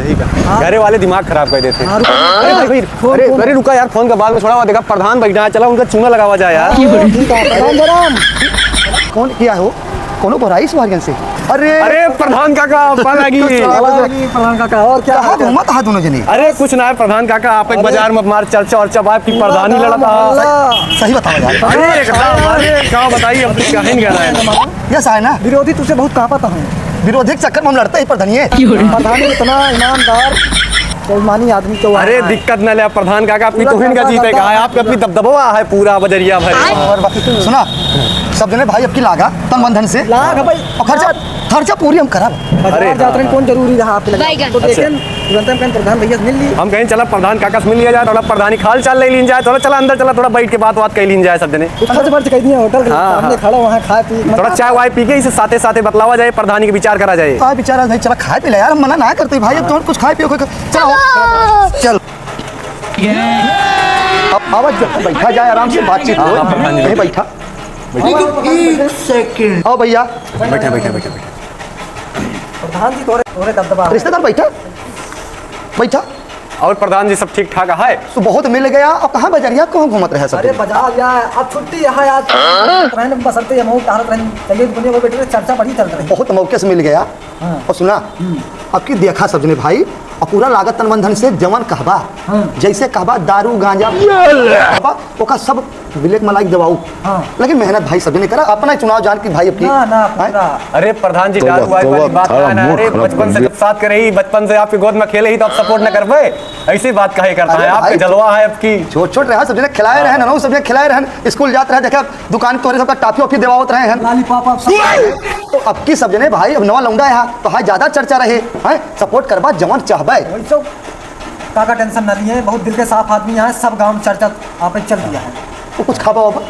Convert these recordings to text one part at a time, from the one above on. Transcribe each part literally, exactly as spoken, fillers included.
ठीक है। हाँ। घरे वाले दिमाग खराब कर देते हैं। हाँ, रुको। अरे भाई, भाई, फोन, अरे, फोन। अरे रुका यार, फोन का बाद में छोड़ा हुआ, देखा प्रधान बैठा है, चला उनका चूना लगावा जाए यार। ठीक है, प्रधान जयराम। कौन किया हो? कोनो को राइस मार्गन से? अरे। अरे प्रधान काका, पाला लगी। पाला लगी प्रधान काका, और क्या कहाँ हाल है? घूमत हा दोनों जने? अरे कुछ ना है प्रधान काका, आप एक अरे। बाजार में मार चर्चा और चबाब की प्रधानी लड़ता। मोहल्ला। सही बताओ यार। अरे एकदम, अरे क्या बताइए, अब तो क्या ही नहीं कहना है। यस है ना? विरोधी तुझसे बहुत कांपत हैं। विरोधी के चक्कर में हम लड़ते ही प्रधानिये। प्रधानी इतना ईमानदार, स्वाभिमानी आदमी तो अरे है। दिक्कत न ले प्रधान काका, अपनी पूरा तोहिन का काका जीते का है, काका। आपका अपनी दबदबा है पूरा बजरिया भर। और बा-, सुना, सब जने भाई अबकी लागा तन मन धन से। लाग भाई। और खर्चा, खर्चा पूरी हम करब। बाजार अरे जात रहे, हाँ, कौन जरूरी रहा आपके लगे? बैगन। तो अच्छा। देखें, तुरंत हम कहें प्रधान भैया से मिल ली। हम कहें चला प्रधान काका से मिल लिया जाए, थोड़ा प्रधानी का हाल चाल ले लीन जाए, थोड़ा चला अंदर चला, थोड़ा बैठ के बात बात कर लीन जाए सब जने। फर्ज फर्ज कह दिए होटल के हाँ, सामने हाँ। खड़ा, वहाँ खाए पिए के थोड़ा मतलब चाय वाय पी के इसे साथे साथे बतलावा जाए, प्रधानी के विचार करा जाए। हाँ, विचार आज भाई चला खाए पी ले यार, हम मना ना करते भाई, अब हाँ। तुम कुछ खाए पियो, कोई चलो। चल। अब आवाज जब बैठा जाए आराम से बातचीत हो। हाँ, हाँ, प्रधान जी। यहीं बैठा। एक सेकंड। आओ भैया। बैठा, बैठा, बैठा, बैठा। प्रधान जी तोरे, तोरे दबदबा है। रिश्तेदार बैठा, बैठा। और प्रधान जी सब ठीक ठाक है? तो बहुत मिल गया। अब कहाँ बजरिया, कहाँ घूमत रहे सब अरे दिन? बाजार या, अब छुट्टी है आज। रहने बसरते ये मऊ टहरत रहने, चलिए दुनिया में बैठे रहे, चर्चा बड़ी चल रही। बहुत मौके से मिल गया। हाँ। और सुना, हम्म। अब की देखा सब जने भाई, और पूरा लागत तन मन धन से जवन कहबा, हाँ। जैसे कहबा दारू गांजा कहबा, ओका सब ब्लैक मलाई दवाऊ। हाँ। लेकिन मेहनत भाई सब जने करा, अपना ही चुनाव जान की भाई अपनी। ना, ना, हैं? पूरा। अरे प्रधान जी, तोबा, दारू वारू तोबा, वाली बात थारा ना है ना। मूड अरे खराब बचपन कर से दिया। जब साथ करे ही, बचपन से आपकी गोद में खेले ही तो अब सपोर्ट न करबे। ऐसी बात काहे करता अरे है, आपके भाई, जलवा है आपकी। छोट छोट रहा, सब जने खिलाए रहे हैं, हाँ। ना, सब जने खिलाए रहे हैं, स्कूल जात रहे, देखा दुकान तोरे सबका टॉफी वॉफी देवावत रहे हैं। लॉलीपॉप आप सब। तो अब की सब जने भाई, अब नवा लौंडा है, तो हाँ ज्यादा चर्चा रहे, हैं, सपोर्ट करबा जवन चाहबे। वही सब काका टेंशन न लिए, बहुत दिल के साफ आदमी है, सब गांव में चर्चा आप चल दिया है। तो कुछ खाबा वाबा?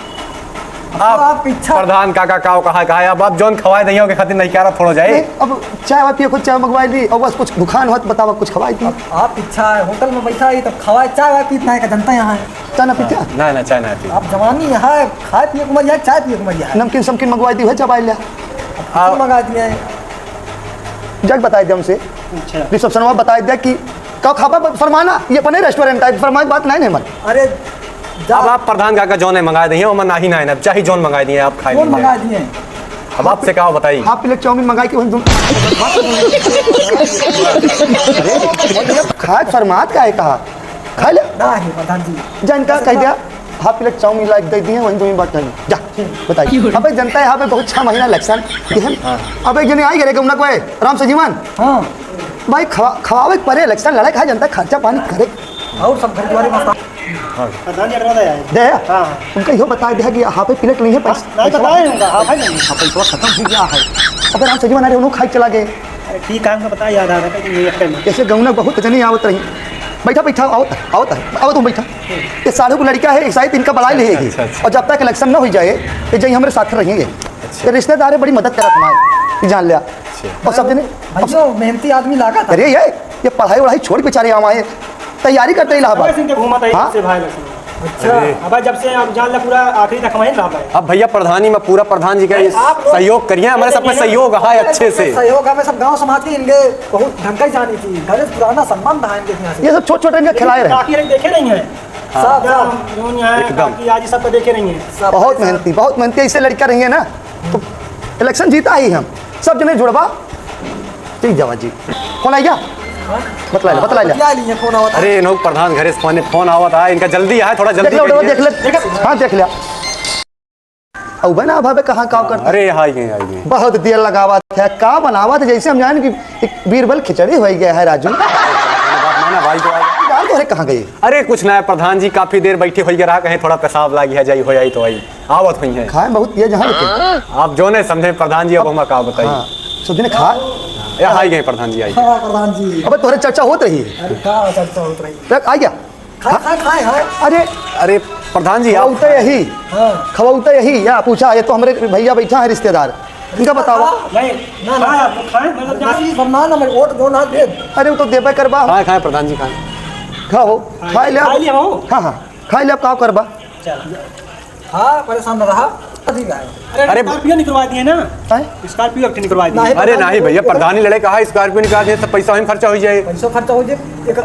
अब आप इच्छा प्रधान काका काव कहा, कहा है, अब आप जौन खवाए दहियों के खातिर नहीं क्या रहा, फोड़ो जाए। नहीं, अब चाय वाय पिए, कुछ चाय मंगवाई ली, और बस कुछ दुकान होत बतावा, कुछ खवाई दी। अब आप इच्छा है, होटल में बैठा ही, तब खवाए, चाय वाय पीत नहीं का जनता यहाँ है। चाय ना पीते? ना, ना, चाय ना पी। आप जवानी है, खाए पिए के उम्र है, चाय पिए के उम्र है। नमकीन समकीन मंगवाई दी है, चबाई लिया। आप मंगा दिया है। जग बताई दे हमसे। अच्छा। रिसेप्शनवा बताई दे कि का खाबा, फरमाना, ये अपने रेस्टोरेंट है, फरमाई बात नहीं, नहीं मन। अरे, जा। अब आप प्रधान काका जौन है मंगाए दिए, ओमा नाही ना है, अब चाहे जौन मंगाए दिए आप खाए कौन लीजिए। मंगाए दिए? अब आपसे का बताई? हाफ प्लेट चाउमीन मंगाए के वहीं तुम। अरे, खाए फरमात का है कहा? खा ले। ना है प्रधान जी। जा इनका कह दिया, हाफ प्लेट चाउमीन ला के दे दिए, वहीं तुम बात नहीं। जा, बताइए। अबे जनता है, यहाँ पे बहुत छह महीना इलेक्शन, ये है। हाँ। अबे जने आई गए, उन्ना कोई राम सजीवन। हाँ। भाई खवा-, खवावे के परे इलेक्शन लड़ाई, खा जनता खर्चा पानी करे। और सब घर द्वारे मस्त। हाँ। प्रधान जी, अठारह आए। दे? हाँ। उनका इहो बता दे कि हाफे प्लेट नहीं है, पैसा, हाँ, नहीं पैसा बताए उनका, हाफे नहीं। हाँ, पैसा खत्म हो गया है। अबे राम सजीवन आ रहे, उन्हों खाई चला गए। अरे ठीक है, हमको बताया याद आ रहा था कि ये एक टाइम है। जैसे गौना बहुत जनी आवत रही। बैठा, बैठा, आवत है, आवत है, आवत हूँ, बैठा। ये साढ़ू को लड़का है, एक साइड इनका बड़ा ले है। अच्छा, अच्छा। और जब तक इलेक्शन ना हो जाए, ये जई हमारे साथ रहेंगे। अच्छा। ये रिश्तेदार है, बड़ी मदद करत हमारे, ये जान लिया। अच्छा। और सब जने भैया, मेहनती आदमी लागा था। अरे ये, ये पढ़ाई वढ़ाई छोड़ के बेचारे यहाँ आए, तैयारी करते इलाहाबाद। अबे सिंह के घूमत है हाँ? से भाई लक्ष्मी। अच्छा। अरे। अब जब से हम जान ले पूरा आखिरी तक हमारे रहा है। अब भैया प्रधानी में पूरा प्रधान जी का ये आप लोग सहयोग करिए, हमारे सब में सहयोग है अच्छे से। सहयोग हमें सब गांव समाज के इनके बहुत ढंग का ही जानी थी। घर से पुराना संबंध है इनके यहाँ से। ये सब छोट छोट इनके खिलाए रहे। काफी देखे नहीं है। हाँ। साफ, साफ। जो यहाँ है, एकदम। बाकी आज ये सब तो देखे नहीं है। सब बहुत मेहनती, बहुत मेहनती ऐसे लड़का रही है ना, तो इलेक्शन जीता ही हम। सब जने जुड़वा। ठीक जावा जी। फोन आ गया? हाँ? बतला ले, बतला ले। बतला लिए, फोन आवत है। अरे, इन्हों प्रधान घरे से फोन, फोन आवत है, इनका जल्दी है, थोड़ा जल्दी देख ले, उठवा, कीजिए। देख ले। हाँ, देख लिया। अब ना भावे कहाँ काव करता। अरे, आई गए, आई गए। बहुत देर लगावत है, का बनावत है, जैसे हम जाने कि एक बीरबल खिचड़ी हो गया है, राजू। ना भाई, तो आ गया। यार, तोहरे कहाँ गए? अरे, कुछ ना है, प्रधान जी काफी देर बैठे हो गए रहा, कहें थोड़ा पेशाब लागी है, जाई हो आई तो आई। आवत हुई है। खाए बहुत तेज हैं लेकिन। आप जो नहीं समझे प्रधान जी, अब हम का बताई। हाँ, सब जने खा। या, आई गए प्रधान जी, आई। हाँ, प्रधान जी। अबे तोहरे चर्चा होत रही है। अरे, का चर्चा होत रही? देख, आ गया। खाए, हाँ? खाए, खाए, हाँ। अरे, अरे, प्रधान जी, आप खवाउता यही। हाँ। खवाउता यही, या पूछा, ये तो हमारे भैया बैठा है रिश्तेदार। इनका बतावा। नहीं, ना, ना। खाए, आप खाए, मतलब, ना, ना, ना, मैं वोट दो ना दे। अरे, वो तो देबे करबा। खाए, खाए, प्रधान जी, खाए। खाओ, खाए, खाए ले। खाए ले, हो। हाँ, हाँ, खाए ले, आप का करबा? चल। हाँ, परेशान न रहा। अरे, अरे, Scorpio निकलवा दिए ना। हैं? Scorpio एक ठे निकलवा दिए। नहीं, अरे प्रधान नहीं जी, भैया, एक प्रधानी लड़े कहा Scorpio निकाल दिए, सब पैसा वहीं खर्चा हो जाए। पैसा खर्चा हो जाए, एक